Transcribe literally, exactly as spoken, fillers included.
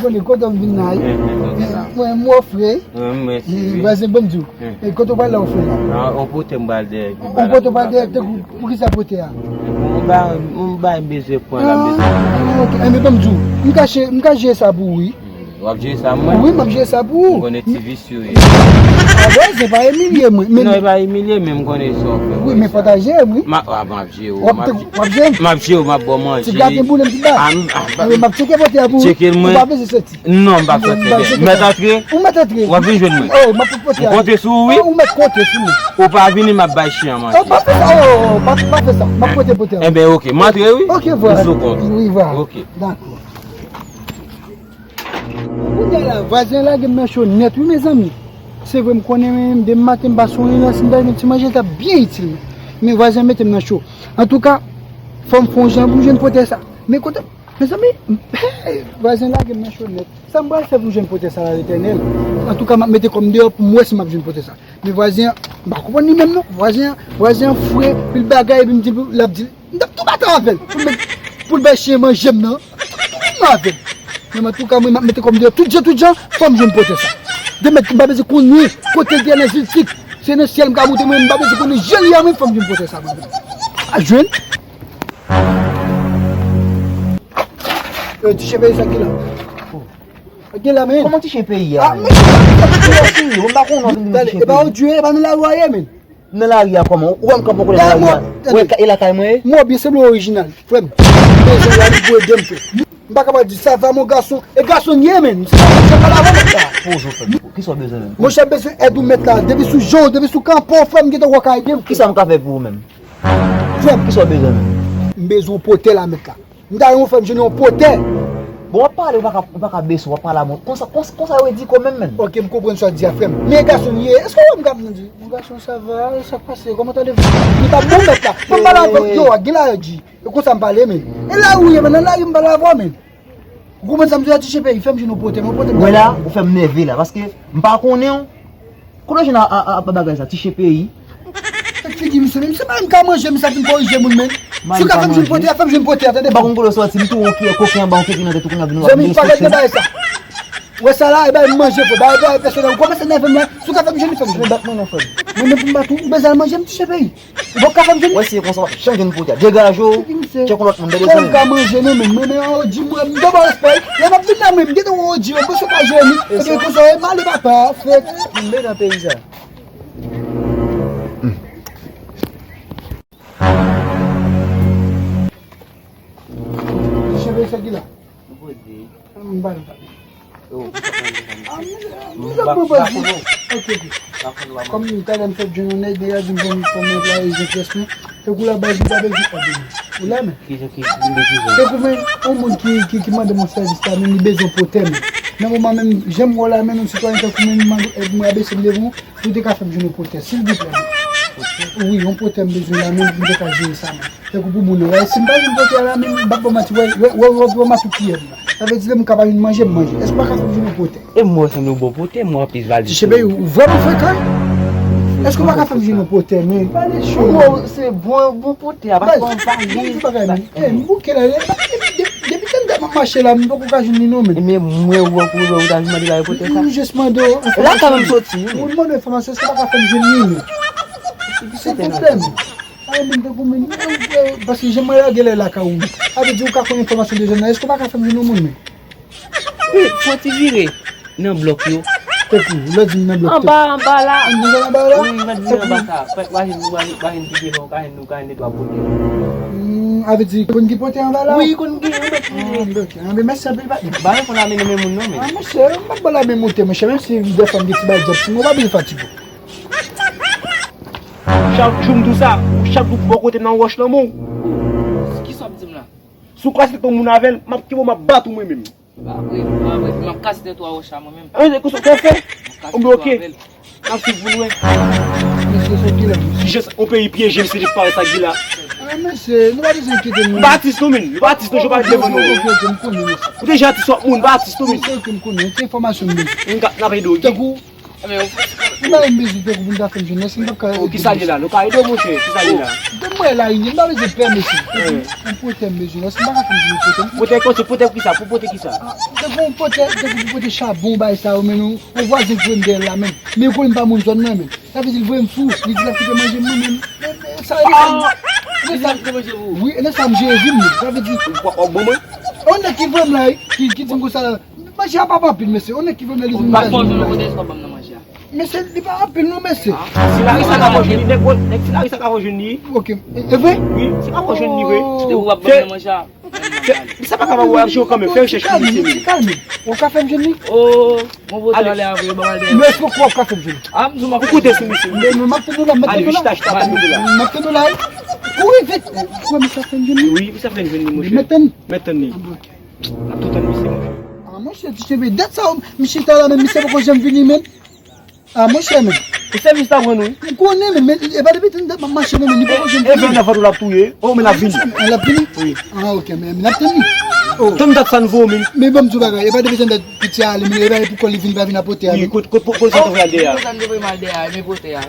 Konnen kote m vin la, wi. Mwen, mwen ofri. Mèsi, wi. Vwazen, ban m di w. E kote w pral la ofri la? An, on pote m pral dèyè. On pote w pral dèyè, te pou, pou ki sa pote a? Mwen ba, mwen ba m bezwen pran la, bezwen. Ah, ok. Enben, ban m di w. M ka che-, m ka jere sa pou ou, wi. W ap jere sa mwen? Wi, m ap jere sa pou ou. M konnen ti visye w ye. Ah, vwazen, pa imilye mwen. Non, e pa imilye, men m konnen sa w fè. Wi, men fò ta jere m, wi. M ap, ah, m ap jere w. W ap jere m? M ap jere w, m ap ba w manje. Ti gade boulem ti ba. Ah, m, ah, ba. Enben, m ap tcheke pote a pou ou. Tcheke l mwen. Ou pa bezwen soti. Non, m p ap soti. M mèt antre? Ou mèt antre. W ap vin jwenn mwen. Oh, m ap pote a. M konte sou ou, wi. Oh, ou mèt konte sou mwen. Ou pa vini, m ap bay chen an manje. Oh, pa fè sa. Oh, oh, oh, pa, pa fè sa. M ap pote pote a. Enben, ok. M antre, wi. Ok, vwala. M sou kont. Wi, vwala. Ok. Dakò. Kounye a la, vwazen lage m nan cho nèt, wi, mezanmi. Se vre, m konnen menm, demen maten, m pa sonje nan, si m ta gen ti manje, l t ap byen itil mwen. Men vwazen mete m nan cho. Antouka, fò m fè yon jan pou m jwenn pote sa. Men kote, mezanmi, hey, vwazen lage m nan cho nèt. Sa m pral fè pou m jwenn pote sa la, Letènèl? Antouka, m ap mete kò m deyò pou m wè si m ap jwenn pote sa. Men vwazen an, m pa konprann li menm non. Vwazen an, vwazen an fre, pil bagay, epi m di l, l ap di, m t ap tou bat avè l. Pou l, pou l bay chen manje m nan. M t ap tou bat avè l. Men antouka, mwen, m ap mete kò m deyò tout jan, tout jan, fò m jwenn pote sa. Demen, m pa bezwen konnen kote l te ye nan Ziltik. Se nan syèl m ka moute mwen, m pa bezwen konnen jan l ye a, men fò m jwenn pote sa, mwen. A jwenn. Yo, ti chen peyi sa ki la. Gen la, men. Kòman ti chen peyi a, men? Kòman ti chen peyi? Mwen pa konnen w vin di ti chen peyi. E pa ou di, e pa nan lari a ye, men. Nan lari a kòman? Ou wè m kanpe kote nan lari a? Ou wè e lakay mwen ye? Mwen byen, se mwen orijinal. Frè m, bezwen la, li pou ede m tou. M pa kapab di, "Ça va, mon garçon?" E gason m ye, men. Se pa jan pale avè w, men. Sa, poze w, frè m. Kisa w bezwen, men? Monchè, m bezwen èd ou, mèt la. Depi sou jan w, depi sou kanpe w, frè m, gentan wè w ka ede m. Kisa m ka fè pou ou, menm? Frè m. Kisa w bezwen, menm? M bezwen yon pòtè la, mèt la. M ta renmen fè m jwenn yon pòtè. Bon, w ap pale, ou pa ka, ou pa ka bese, w ap pale a mwen. Konsa, konsa, konsa yo edi kò menm, menn. Ok, m konprann sa w di a, frè m. Men gason m ye, èske w wè m ka ap nan di, "Mon garçon, ça va? Sa k pase? Comment allez-vous?" Li pa bon mèt la. Fò m pale avè w, yo, gen la yo di. E konsa m pale, menn. E la ou ye, menn, nan lari m pale avè w, menn. Ou konprann sa m di a, ti chen peyi, fè m jwenn yon pòtè, yon pòtè. Wè la, ou fè m nève la, paske m pa konnen w. Kote w jwenn a, a, a, a bagay sa, ti chen peyi? Tèt figi misye, menm se pa menm ka manje, misye ap vin korije moun, menm. Si w ka fè m jwenn pòtè a, fè m jwenn pòtè a, tande. M pa konn kote w sòti, m tou on kiyè koken anba on kepi nan tèt ou kounye a vin wè. Zanmi, pa gade bagay sa. Wè sa la, e bay m manje, frè, bay, bay pèsonèl. Ou kòmanse nève m la, si w ka fè m jwenn, fè m jwenn. Bat mwen non, frè m. Mwen menm pou m bat ou, ou bezwen al manje, m ti chen peyi. Ou poko ka fè m jwenn? Wè si e konsa w ap janm jwenn pòtè. Degaje w. Tchèk yon lòt moun, tande zanmi. Mwen ka manje non, men mwen, men O G, mwen, m ba w respè. Lè m ap vin la, mwen, m gentan wè O G, mwen, mwen sou ka jwenn. Epi konsa, e male papa, frè. M vle nan peyi sa. Cheve sa ki la. M poze. M ba l pale. Yo, pou sa manje sa, m pa konn. Ok, ok. Kòm talè m sot jwenn yon nèg, nèg la di m fò m, fò m anplwaye zen pyès mwen. Tankou la baz, m pa bezwen èd ou. Ou la, men? Kijan ki, ki, ki, kijan? Tankou, men, yon moun ki, ki, ki mande m yon sèvis la, men li bezwen pòtè, men. Nan moman menm, jan m wè w la, men, yon sitwayen tankou mwen, li mande èd mwen, abese m devan w, pou w te ka fè m jwenn yon pòtè, silvouplè, men. Pòtè? Wi, yon pòtè m bezwen la, men, pou m te ka jere sa, men. Tankou pou moun nan, wè, si m pa jwenn pòtè a la, men m p ap ba w manti, wè, wè, wè, wè, wè, m ap tou kiyè m la. Sa vle di, lè m ka pa jwenn manje, m manje. Èske w pa ka fè m jwenn yon pòtè? E m wè w sanble yon bon pòtè, m wè w ap plis valiz. Ti chen peyi, ou vrèman frekan, wi. Èske w pa ka fè m jwenn yon pòtè, men? Pale cho. Ou wè, se bon, bon pòtè a, paske w pa jwenn. Bon ti bagay, men. E, m bouke la, depi, depi, depi tande m ap mache la, m poko ka jwenn li non, men. E men mwen, ou wè, ou wè, ou ta vin mande bagay pòtè sa. M jis mande w enfòmasyon. La, kanmenm soti, wi, men. Ou mande enfòmasyon, èske w pa ka fè m jwenn li, men? Silvouplè, men. Ay, moun tankou mwen, mwen, mwen, paske jan mwen lage lè lakay ou, sa vle di ou ka konn enfòmasyon de zòn nan, èske w pa ka fè m jwenn yon moun, men? Wi, fè yon ti vire nan blòk yo. Tankou, lè w di m nan blòk, anba, anba la. Anba, anba la? Wi, mwen di anba sa. Fèt, w a jwenn, w a jwenn, w a jwenn pi devan, w ka jwenn, w ka jwenn de twa pòtè. Hmm, sa vle di, konn gen pòtè anba la? Wi, konn gen, wi, mèt vire. Ah, ok. Anben, mèsi anpil, patnè. Ba, men konn amenn men moun non, men. Ah, monchè, m p ap ba w lamen moute, monchè, menm si dèfwa m gen ti bagay djòb sou mwen, w pa bezwen fatige w. Chak jou m di w sa, chak jou bò kote m nan wòch nan men w. Kisa w ap di m la? Si w kase tèt yon moun avè l, m ap kenbe w, m ap bat ou mwen menm. Pa vre, pa vre, m ap kase tèt ou a wòch la mwen menm. An, se konsa w fè? M ap kase tèt ou avè l. N ap swiv pou n wè. Mesye, se ki la, mesye? Jès, yon peyi pyeje, mesye, li parèt sa ki la. Ah, mesye, nou pa bezwen enkyete nou. M pa atis non, men. M pa atis non, je pa devan nou. Ok, ok, m konnen, mesye. Ou te jan atis w ap moun, m pa atis non, men. Ok, ok, m konnen. Se enfòmasyon m bezwen. N ka, n ap ede w. Tankou, Ou ba m bezwen tankou pou m ta fè m jwenn, èske m p ap ka ede? Oh, kisa li la? Nou ka ede w, monchè. Kisa li la? Donn mwen la, m pa bezwen pè, mesye. Yon pwotè m bezwen, èske m pa ka fè m jwenn yon pwotè? Pwotè konsa, pwotè pou kisa? Pou pwotè kisa? Tankou yon pwotè, tankou pou pwote chabon, bay sa yo, men nou, yon vwazen k voye m dèyè l la, men. Men yo konnen m pa moun zòn nan, men. Sa vle di l voye m fou, li di l ap kite manje m, mwen menm. Men, men, sa e nan sa m, wi, e nan sa m jere vi m, sa vle di. W ap ban mwen? On nèg ki voye m la, wi, ki, ki di m konsa la. Manje a pa anpil, mesye. On nèg ki voye m la, li di m manje. Ou pa fè yon kote sa w ban m nan manje a. Mesye, li pa anpil non, mesye. Si Larisa ka fè w jwenn li, nèg, nèg, si Larisa ka fè w jwenn li. Ok. E, e vre? Wi, si ka fè w jwenn li vre. Se ou ap ban m nan manje a. Se, sa pa ka ba w aksyon kanmenm, fè rechèch pou misye menm. Kalme, kalme. Ou ka fè m jwenn li? Oh, bon, bon, ale. Talè a vre, ban m al dèyè. Men èske w ka fè m jwenn li? Ah, m di w m ap fè. Ou koute sou misye. Men, men, m ap tann ou la, m ap tann ou la. Al, vin chita, chita, tann ou la. M ap tann ou la, wi. Kouri vit. Ou wè misye ap fè m jwenn li? Wi, misye ap fè m jwenn li, monchè. Men tann. Men tann li. Ah, bon, ok. N ap tou tann misye, monchè. Ah, monchè, ti cheve, dat sa, m chita la, men misye poko janm vini, men. Ah, monchè, men. E sèvis la pran nou, wi. M konnen, men, men, e pa depi tann dat m ap mache, non, men, li poko janm vini. E vennèf an tou l ap touye. Oh, men l ap vini. Ah, l ap vini? Wi. Ah, ok, men, men l ap tann li. Oh. Tann dat sa n voye, men. Men ban m di w bagay, e pa depi tann dat piti a ale, men e pa pou kò li vin, pa vin a pwotè a, men. Wi, kot, kot, kot, kot sa t voye al dèyè a? Kot sa m te voye m al dèyè a, men pwotè a.